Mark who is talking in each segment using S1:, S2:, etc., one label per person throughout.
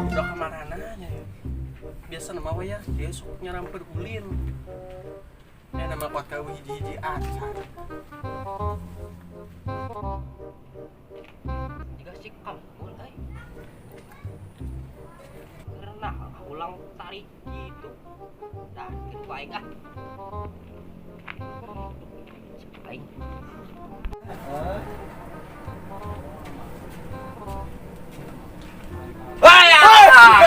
S1: Udah kemana nya ya? Biasa nama we ya, dia sok nyaramper ulin. Ya nama kuat kau hiji-hiji acan.
S2: Jika si kampul euy. Karena ulang tarik gitu. Dah, gitu aing ah. Aing. Wah, ya,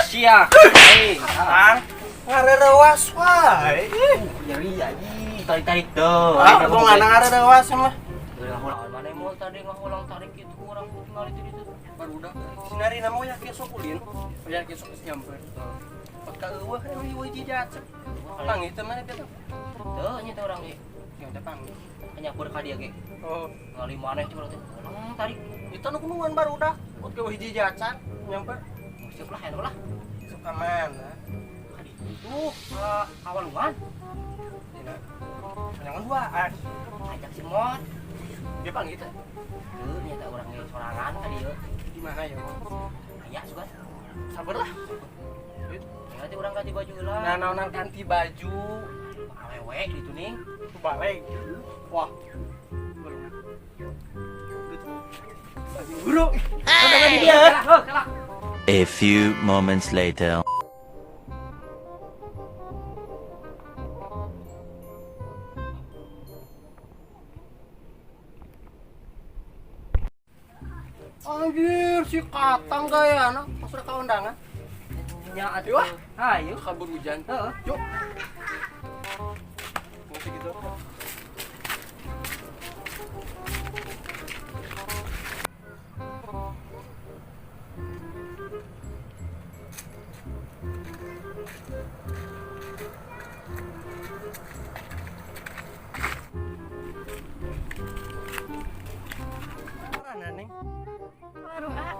S2: sia. Aing.
S1: Kang, ngarerewas wae.
S2: Nyeri aja, tarik-tarik tuh.
S1: Ah, tong ngarerewas mah.
S2: Ulang mana mau tadi ngulang tarik itu orang tinggal itu itu.
S1: Barudak sinari nama we ya kieu sok ulin. Ya kieu sok geus nyamper. Pot ka eueuh kan ieu hiji acan. Pang itu mana dia tuh?
S2: Tuh, nya teh orang ge.
S1: Ya udah pang.
S2: Nyampur ka dia ge.
S1: Oh,
S2: Ngali maneh cuma teh. Ulang tarik.
S1: itu nu kunuan barudak. Pot ka hiji acan nyamper.
S2: Siap lah, enak lah.
S1: Suka mana?
S2: Ka ditu ke awalungan.
S1: Dina. Jangan duaan.
S2: Ajak si Mot.
S1: Dia pang gitu.
S2: Tuh, nya teh urang ge sorangan ka dieu.
S1: Di mana ya?
S2: Aya sugan.
S1: Sabar lah.
S2: Ya teh urang ganti baju lah.
S1: Nah, naonan ganti baju.
S2: Awewe gitu ning.
S1: Balik. Wah. Buru. Udah di dia.
S2: Heuh, kelak.
S3: A few moments later.
S1: Anjir, si Katang gaya anak pas udah kaundangan.
S2: Nya atuh.
S1: Wah.
S2: Hayu.
S1: Kabur hujan.
S2: Heeh.
S1: Yuk. Masih gitu. Mana neng?
S4: Warung A.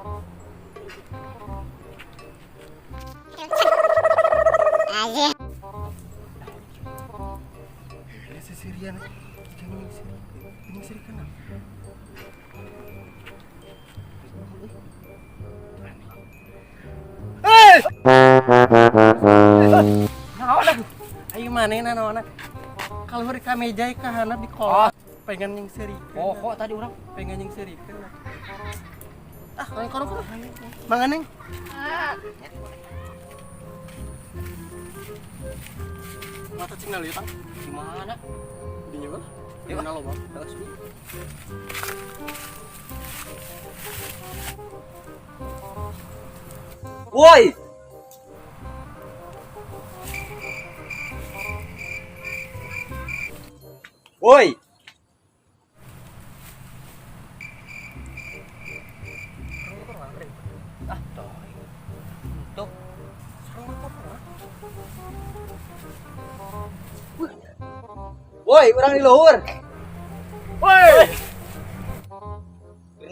S1: Ini si Sirian. Jangan ini Siri. Ini Siri kenal. Hei!
S2: Naon dah?
S1: Ayo mana naon? Kalau mereka meja ka handap di kolot. Pengen yang seri.
S2: Oh, kok tadi urang
S1: Pengen yang seri. Ah, kalau kono kono. Mangan neng. Mata cing nalieu tang.
S2: di mana?
S1: Di nyewa. Di
S2: Yuk.
S1: mana lo, Bang?
S2: Woi. Woi. Ah, toy. Tuh.
S5: Woi, urang di luhur.
S1: Woi.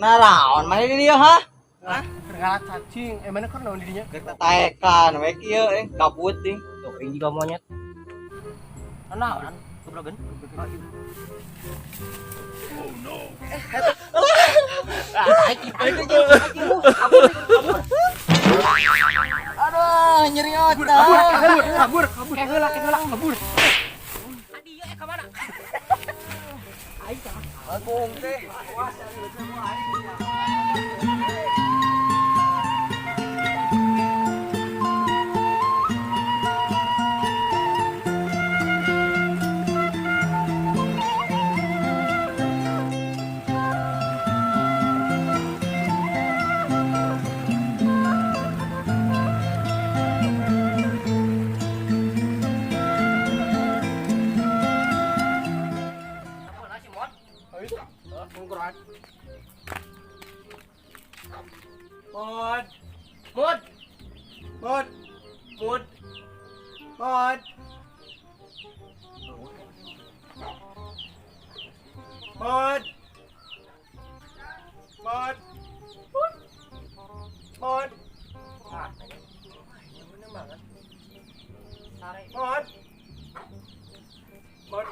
S5: Naraon mana di dieu ha?
S1: Hah? Ngalat cacing. Eh mana keur naon di dinya?
S5: Keur tataekan we kieu eh gabut ting.
S2: Tuh, ini juga monyet. Naon? Gebrogen. Oh no.
S5: Aduh, nyeri otak.
S1: Kabur, kabur, kabur.
S2: Heula, heula.
S1: Kabur.
S2: Adi ieu ka mana?
S5: Bohong teh.
S1: Mod. Mod. Mod. Mod. Mod. Mod. Ah, bener banget. Mod. Mod.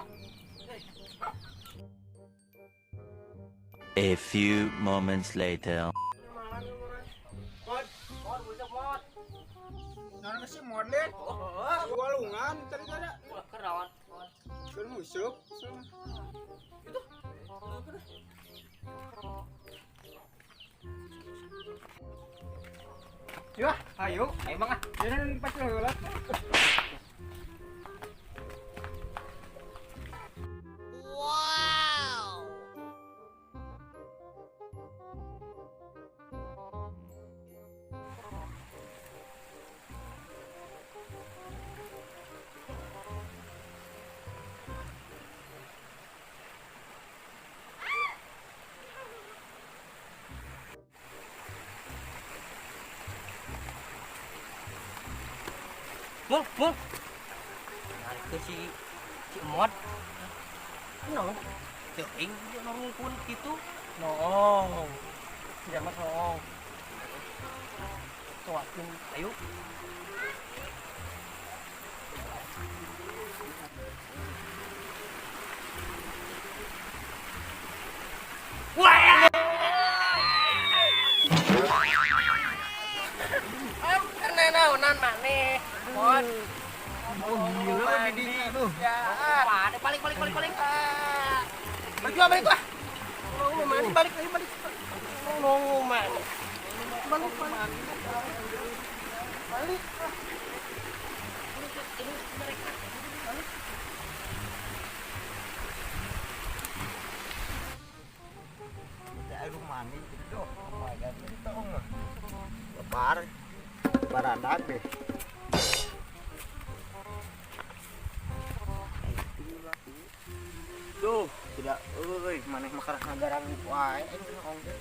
S3: A few moments later.
S1: Mod.
S2: Mod, busuk mod.
S6: Naon sih mod deh? Walungan tadi ada.
S2: Ulah kerawan.
S6: Keur musuh.
S1: Itu.
S6: Yuk, ayo.
S2: Ayo bang ah.
S6: Jangan pacul heula.
S4: Wow.
S2: Mul, mul. Narik ke si Emot.
S1: Noong.
S2: Teuing norungkun kitu.
S1: Noong. Tidak mah noong. Tuakeun
S2: Ayo. Wah!
S1: Am karena naonan maneh. Mod.
S6: Oh gila didinya tuh.
S1: Ya.
S2: Wah, balik balik balik balik.
S1: Balik lah, balik lah. Nongol mandi, balik ayo balik. Nongol mandi. Balik balik. Balik.
S2: Ini mereka.
S1: Balik.
S5: Aduh mandi gitu. Lumayan itu mah. Lebar. Baradak deh. Duh, tidak euy, maneh mah karah ngagarang wae aing noong teh.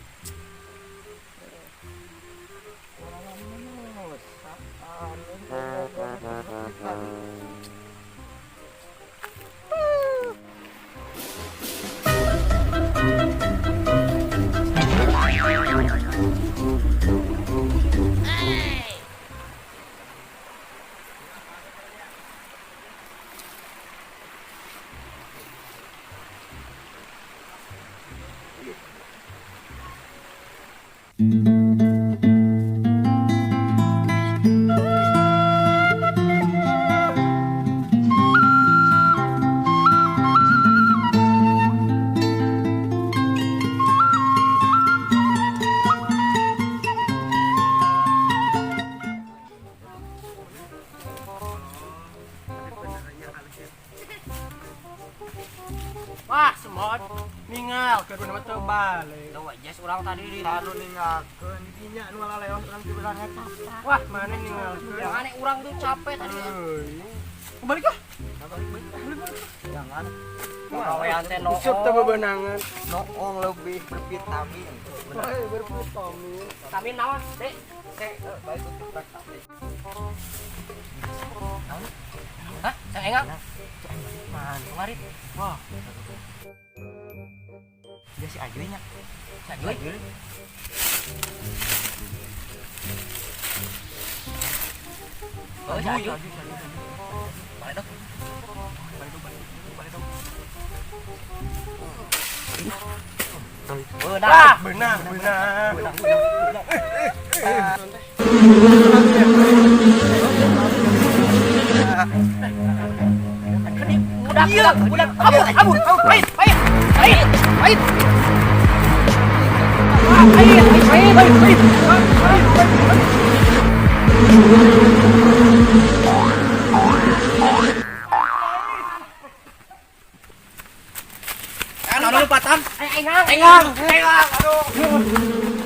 S1: Wah, semot ningal keur nama teu balik.
S2: Tuh, jas urang tadi di.
S6: Anu ninggalkeun didinya nu laleos urang teh beurang eta.
S1: Wah, mana ninggalkeun?
S2: Jangan urang tuh capek tadi.
S1: Balik ah.
S6: Balik. Jangan.
S2: Gawean teh noong.
S1: Useup teh bebenangan.
S5: Noong lebih bervitamin.
S1: Wah, bervitamin.
S2: Vitamin naon, Dek?
S5: Baik untuk prestasi.
S2: Hah? Sang engang? Man, kemarin.
S1: Wah.
S5: Dia si Ajuy nya.
S2: Si Ajuy. Oh, si Ajuy. Balik dong.
S1: Balik dong, balik dong.
S2: Beunang.
S1: Wah, beunang, beunang.
S2: Beunang, beunang. Budak, budak, budak. Kabur, kabur, kabur. Pahit, pahit, pahit, pahit. Pahit, pahit, pahit, pahit, pahit, pahit.
S5: Anu lompatan.
S2: Engang,
S5: Engang, engang. Aduh.